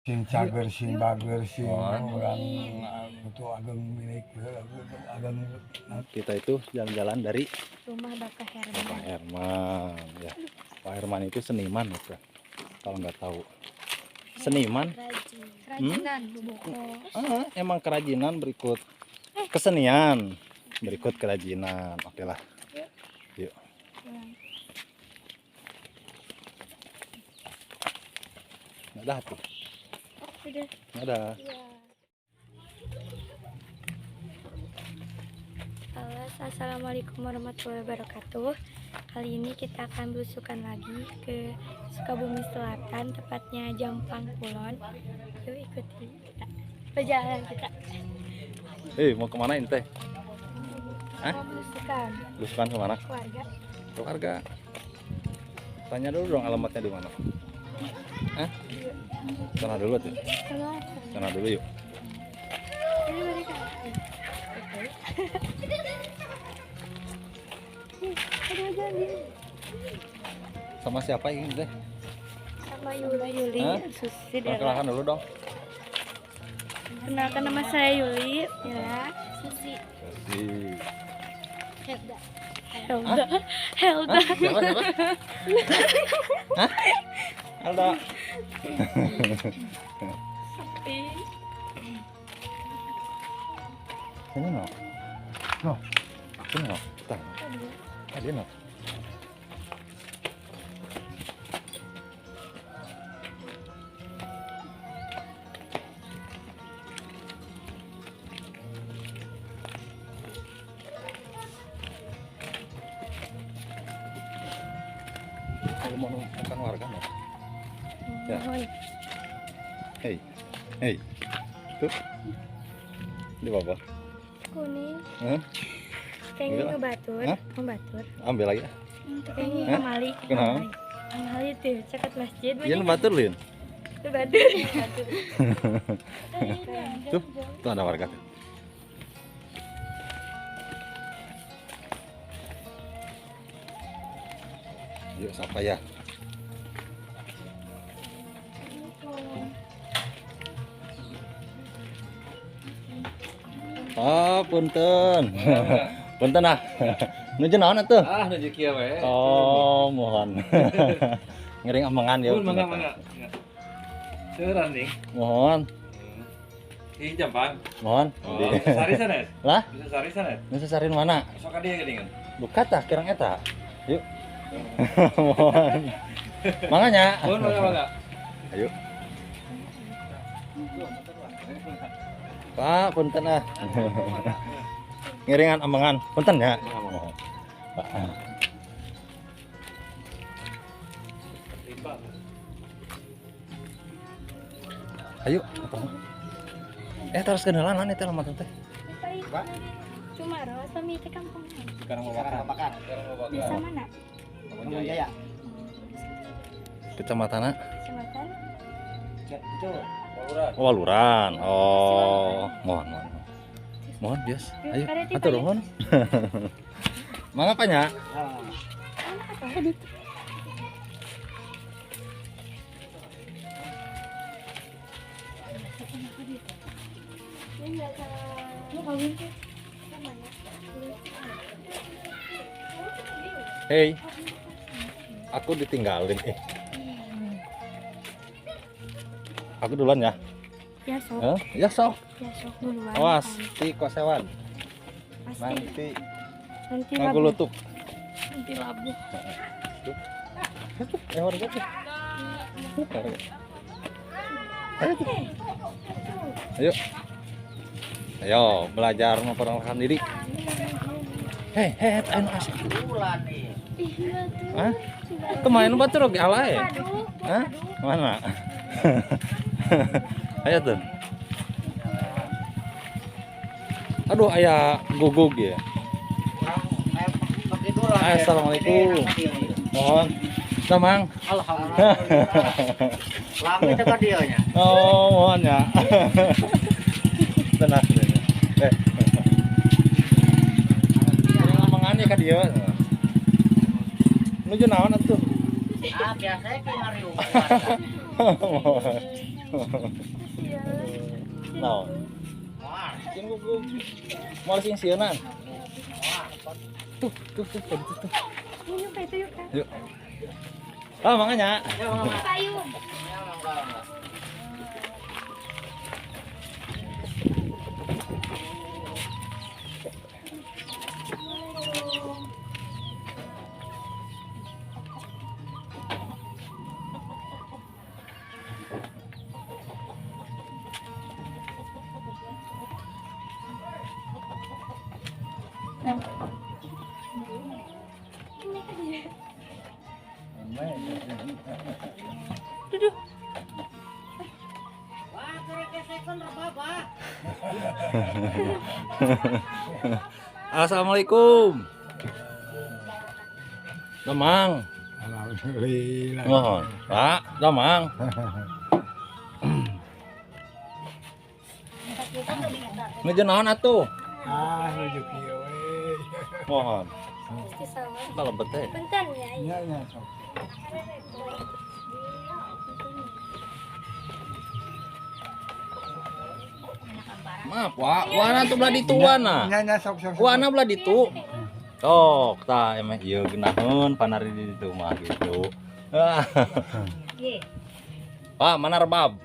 Sing cager, sing bager, sing Oh. orang itu ageng milik ageng. Kita itu jalan-jalan dari rumah Bapak Herman. Bapak Herman ya. Pak Herman itu seniman ya. Kalau nggak tahu. Seniman. Kerajinan, boboko. Ah, emang kerajinan berikut kesenian, berikut kerajinan. Oke lah. Yuk. Nggak ada tuh. Sudah. Nggak ada. Iya. Halo, assalamualaikum warahmatullahi wabarakatuh. Kali ini kita akan belusukan lagi ke Sukabumi Selatan, tepatnya Jampang Kulon. Yuk ikuti kita perjalanan kita. Mau kemana ini teh? Hah? Mau belusukan. Belusukan kemana? Keluarga. Keluarga. Tanya dulu dong alamatnya di mana. Hah? Sana dulu tuh. Sana dulu yuk. Ini mereka. Sama siapa ini teh? Sama Yuli. Yuli. Susi. Perkenalkan dulu dong. Kenalkan, nama saya Yuli. Ya. Susi. Susi. Helda. Helda. Helda. Hah? Siapa, siapa? Hah? Helda. Sepi. Sini no. No. Sini no. Kita. Ada no. Kalau mau makan warga no. Ya. Hei, hei, tuh, di bawah. Kuning. Hah? Pengen ngebatur, ngebatur. Ambil lagi. Pengen kemali. Kenapa? Kemali tuh, cekat masjid. Iya ngebatur lin. Ngebatur. Tuh, tuh ada warga. Yuk, sapa ya. Ah, punten. Punten ah. Nuju naon atuh? Ah, nuju kieu we. Oh, mohon. Ngering amangan ya. Mangga, mangga. Seuran nih. Mohon. Ih, Jampang. Mohon. Oh, bisa sari sanes? Lah? Bisa sari sanes? Bisa sari mana? Sok ka dieu geuningan. Buka tah kirang eta. Yuk. Mohon. Manganya. Mohon, mangga, mangga. Ayo. Pak, punten ah. Ngiringan amangan, punten ya. Pak. Ayo, apa? Terus kenalan teh lama teh. Cuma sami teh kampung. Sekarang mau makan. Desa mana? Jaya. Kecamatan? Kecamatan? Itu. Oh, Waluran. Oh, mohon, mohon. Mohon, bias. Ayo, atur mohon. Mangga apa nya? Hei, aku ditinggalin. Aku duluan ya. Ya sok. Huh? Ya sok. Ya sok duluan. Awas, ti kosewan. Pasti. Nanti ngagulutuk. Nanti labuh. Tuh. Warga tuh. Ayo tuh. Ayo. Ayo belajar memperkenalkan diri. Hei, hei, anu asik. Hah? Kemarin batur oge alay. Hah? Mana? Ayo tuh. Aduh, ayah gugug ya. Assalamualaikum. Mohon. Damang. Alhamdulillah. Lami teh ka dieu nya. Oh, mohon ya. Tenang. Ngomongan ya ka dieu. Nuju naon atuh? Ah, biasa ke ngariung. Naon? Sieun gugup. Moal sing sieunan. Tuh, tuh, tuh, tuh, tuh. Yuk, itu yuk. Yuk. Ah, makanya. Payung. Duduk. Assalamualaikum. Damang. Alhamdulillah. Mohon. Pak, damang. Nuju naon atuh? Ah, nuju kieu we. Mohon. Pasti sama. Kalau bete. Bentar ya. Nya nya sok. Maaf, Wak. Wana tuh belah ditu wana. Nya nya sok sok. Wana belah ditu. Tok, tah emeh ieu geunaheun panari di ditu mah gitu. Pak, mana rebab?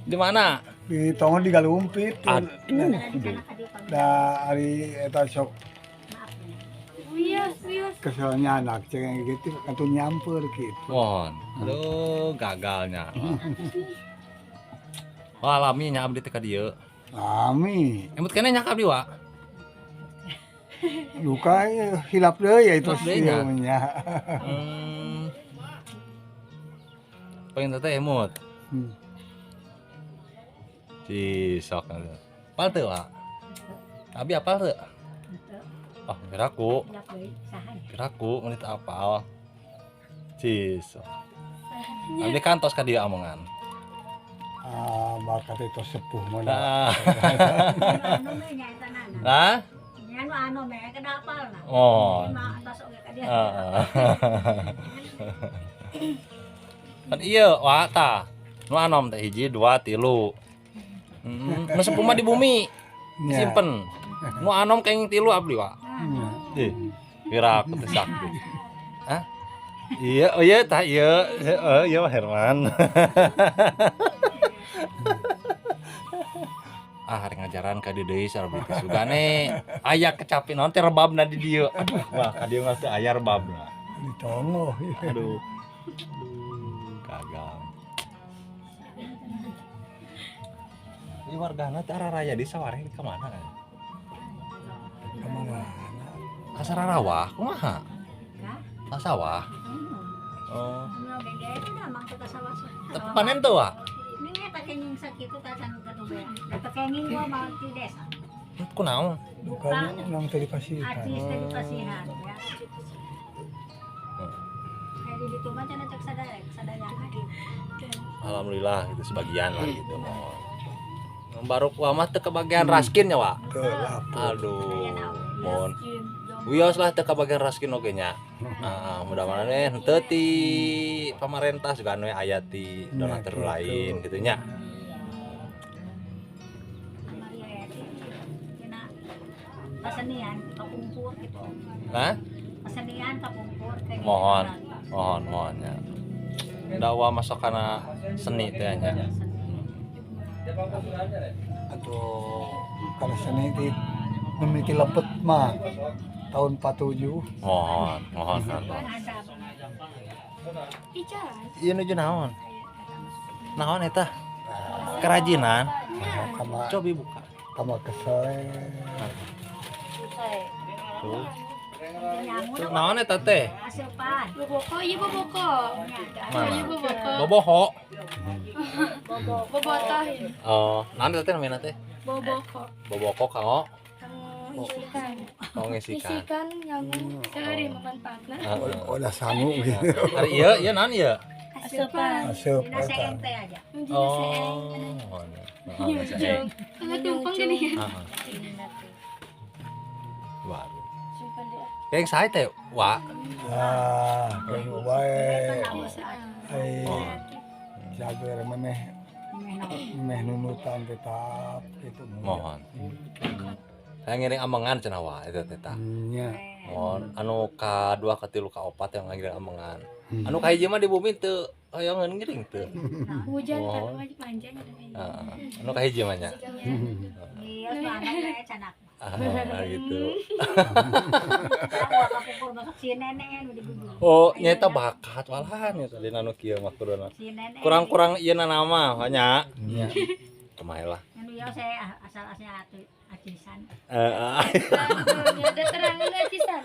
Di mana? Di tongon di Galumpit. Aduh. Da ari eta sok Wios, wios. Keselnya anak ceng gitu atuh nyamper gitu. Mohon. Aduh, gagalnya. Wah, lami nya abdi teh ka dieu. Lami. Emut keneh nya ka abdi, Wak. Luka hilap deui ya itu Hilap deui nya. Pengen teh emut. Si sok. Apal teu, Wak? Abi apal teu? Oh, kiraku. Kiraku menit apal. Cis. Abdi kantos ka dieu amongan. Ah, bakat itu sepuh mana. Hah? Anu anu me kada apal na. Oh. Kan ieu wa tah. Nu anom teh hiji, dua, tilu. Nu sepuh mah di bumi. Simpen. Nu anom kenging tilu abdi wa. Ih, pira aku teh sakti. Hah? Iya, oh iya tah iya, heeh, iya Pak Herman. Ah, hari ngajaran ka dieu deui sareng teh sugane aya kecapi naon teh rebabna di dieu. Aduh, wah ka dieu mah teu aya rebabna. Ditongo. Aduh. Aduh, gagal. Ini wargana teh arah raya di sawareh ka mana? Ka mana? Ka Sararawah, kumaha? Ka sawah. Oh. Tapi panen tuh, Wak? Kunaon? Bukan nang teh dipasihan. Artis teh dipasihan ya. Kayak di ditu mah cenah cek sadayana. Alhamdulillah itu sebagian lah gitu. Baru wah mah teu kebagian raskin nya, Wak. Aduh. Mohon. Wios lah teu kabagian raskin oge nya. Heeh, mudah-mudahan we henteu ti pamarentah juga anu aya ti donatur lain gitu nya. Kesenian kapungkur gitu. Hah? Kesenian kapungkur kayak mohon, mohon, mohon ya. Dawa masuk kana seni teh nya. Atau kalau seni itu memiliki lepet mah tahun 47. Mohon, mohon, mohon. Iya nuju naon? Naon eta? Kerajinan. Coba buka. Kama kesel. Tuh. Tuh naon eta teh? Boboko, ieu boboko. Mana? Ieu boboko. Boboho. Bobotoh. Oh, naon eta teh namina teh? Boboko. Boboko kanggo Kanggo ngisikan. Kanggo ngisikan. Ngisikan nyangu seueur manfaatna. Udah sangu gitu. Ari ieu, ieu naon ieu? Asupan. Asup Dina eta. teh aja. Oh. Ujung. Kanggo tumpeng gini. Heeh. Baru. Yang saya teh, Wak. Ah, kayak bae. Ai cager memeh memeh nunutan tetap gitu. Mohon. Saya ngiring amengan cenah wa eta teh tah. Nya. Mohon anu ka 2 ka 3 ka 4 yang ngiring amengan. Anu ka hiji mah di bumi teu hoyongeun ngiring teu. Hujan kan wajib panjang. Heeh. Anu ka hiji mah nya. Iya, soalnya we canak. Ah, gitu. Kapungkur masuk si nenek nu digugu. Oh, nyata bakat walahan nya tadi anu kieu mah kuduna. Kurang-kurang ieu nama nya. Nya. Kumaha lah. Anu ya saya asal asalnya acisan. Heeh. Ada terangan acisan.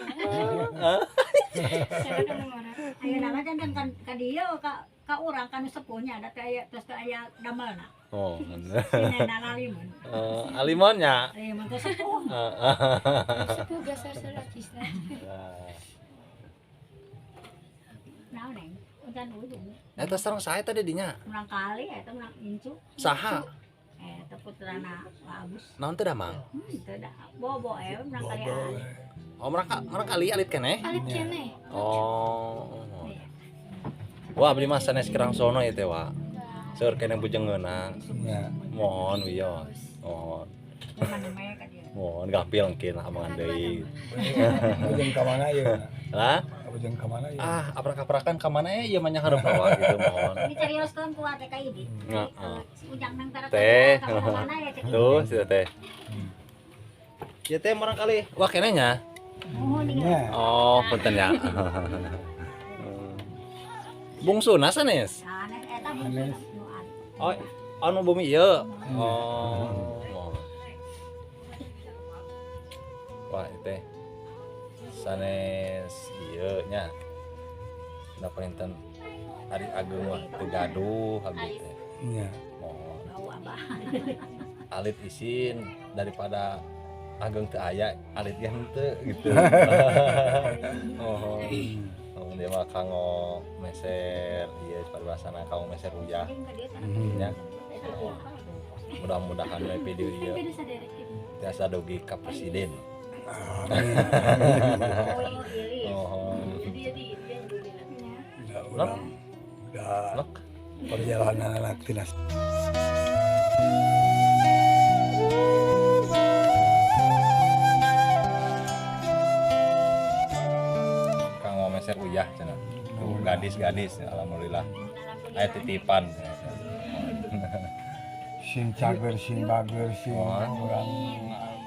Ayo nama kan kan ka dieu ka urang ka nu sepuhnya da teh aya terus teh aya damelna. Oh. Si nenek alimun. Alimun nya. Alimun teh sepuh. Sepuh gasar acisan. Naon neng? Udan ujung. Eta sareng saha tadi dinya? Menang kali eta menang incu. Saha? Eta putrana Pak Agus. Naon teh damang? Teu da bobo menang kali. Oh, merang kali alit keneh? Alit keneh. Oh. Wah, abdi mah sanes Kerangsono ieu teh, Wak. Seur keneh bujengeuna. Nya. Mohon wios. Mohon. Mohon gampil engkin lah amangan deui. Bujeng ka mana ieu? Lah? Bujeng ka mana ieu? Ah, aprak-aprakan ka mana ieu mah nya hareup wa gitu mohon. Ini carioskeun ku ate ka ieu. Heeh. Si Ujang nang tara. Teh. Ka mana ya cek. Tuh, si teh. Ieu teh murang kali wah keneh nya. Nya. Oh, punten ya. Bungsuna sanes? Sanes eta bungsuna. Oh, anu bumi ieu. Oh. Wah, ieu teh sanes ieu nya. Da palinten ari ageung mah teu gaduh abdi teh. Nya. Mohon. Alit isin daripada ageung teu aya, alit ge henteu gitu. Oh. Oh, dia mah kanggo meser ieu paribasana kanggo meser uyah. Nya. Mudah-mudahan we video ieu tiasa dugi ka presiden. Oh. Udah udah perjalanan anak dinas. Kanggo meser uyah cenah. Tuh gadis-gadis alhamdulillah. Aya titipan. Sing cager, sing bager, sing orang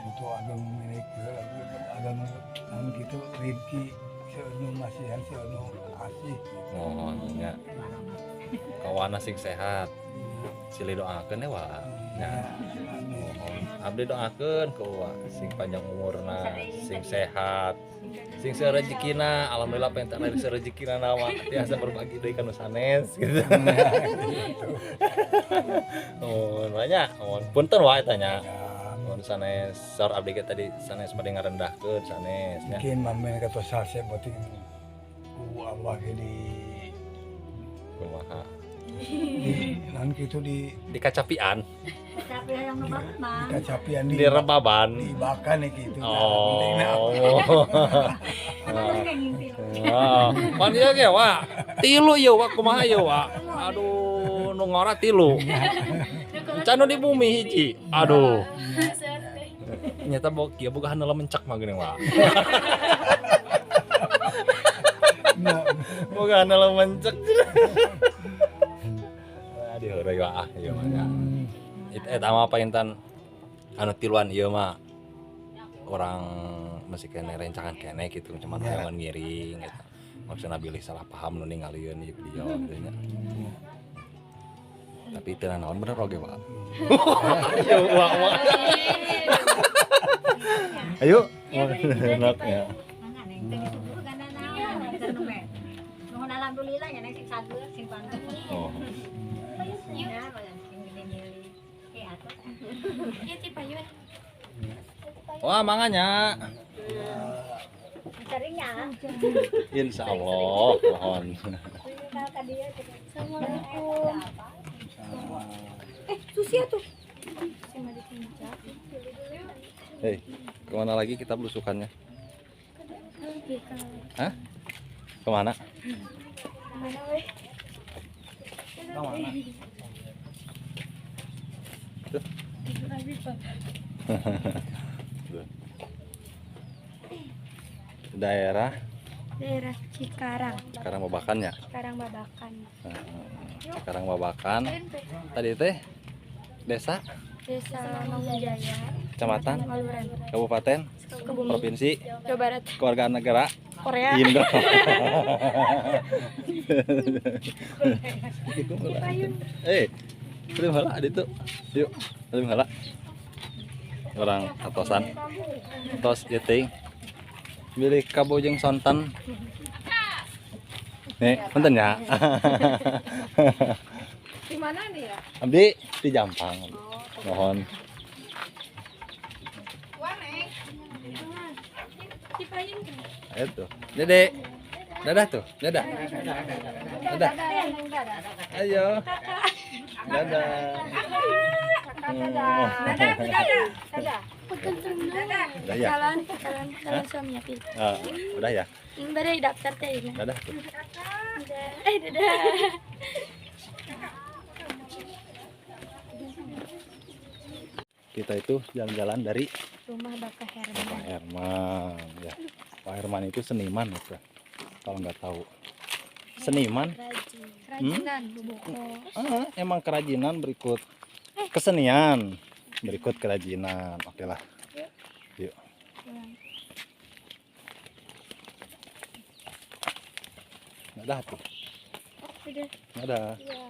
butuh ageng milik ageng anu kitu rezeki seueur masihan seueur asih. Mohon nya. Kawana sing sehat. Silih doakeun we wa. Nya. Mohon abdi doakeun ku wa sing panjang umurna, sing sehat, sing seueur rezekina. Alhamdulillah pengen tak seueur rezekina na wa tiasa berbagi deui ka nu sanes gitu. Oh, banyak. Mohon punten wa eta nya. Mohon sanes saur abdi ge tadi sanes bade ngarendahkeun sanes nya. Mungkin mamen katos sasep beuting ku Allah ge di kumaha. Di naon kitu di kacapian. Kacapian yang nu mah. Kacapian di rebaban. Dibakan kitu. Oh. Oh. Pan ieu ge wa. Tilu ieu wa kumaha ieu wa. Aduh, nu ngora tilu. Can nu di bumi hiji. Aduh. Nyata boga kieu boga handeulah mencak mah geuning wa. Boga handeulah mencak. Di heureuy wa ah ieu mah nya. Eta mah paintan anu tiluan ieu mah orang masih kene rencangan kene gitu cuman hoyongan ngiring gitu. Maksudna bilih salah paham nu ningalieun ieu video gitu nya. Tapi teu naon bener oge, Pak. Ayo, wah, wah. Ayo. Enak ya. Alhamdulillah ya sing sadur sing pangkat. Oh. Ya, Wah, manganya. Seringnya. Insya Allah, mohon. Assalamualaikum. Susia tuh. Hei, kemana lagi kita belusukannya? Hah? Kemana? Kemana weh? Ka mana? Tuh. Daerah Cikarang. Cikarang Babakan ya? Cikarang Babakan. Cikarang Babakan. Tadi teh desa? Desa Mangunjaya. Kecamatan? Waluran. Kabupaten? Sukabumi. Provinsi? Jawa Barat. Keluarga negara? Korea. Indo. Belum heula ditu. Yuk, belum heula. Orang atosan. Tos ieu teuing. Bilih kabojeng sonten. Nih, punten ya. Di mana nih ya? Abdi di Jampang. Mohon. Ayo tuh. Dede. Dadah tuh. Dadah. Dadah. Ayo. Dadah. Dadah. Udah ya? Calon suaminya Pi. Udah ya? Baru daftar teh ini. Dadah tuh. Dadah. Kita itu jalan-jalan dari rumah Bapak Herman. Bapak Herman ya. Pak Herman itu seniman itu. Kalau nggak tahu. Seniman. Kerajinan, boboko. Emang kerajinan berikut kesenian, berikut kerajinan. Oke lah. Yuk. Dadah tuh. Udah. Dadah. Iya.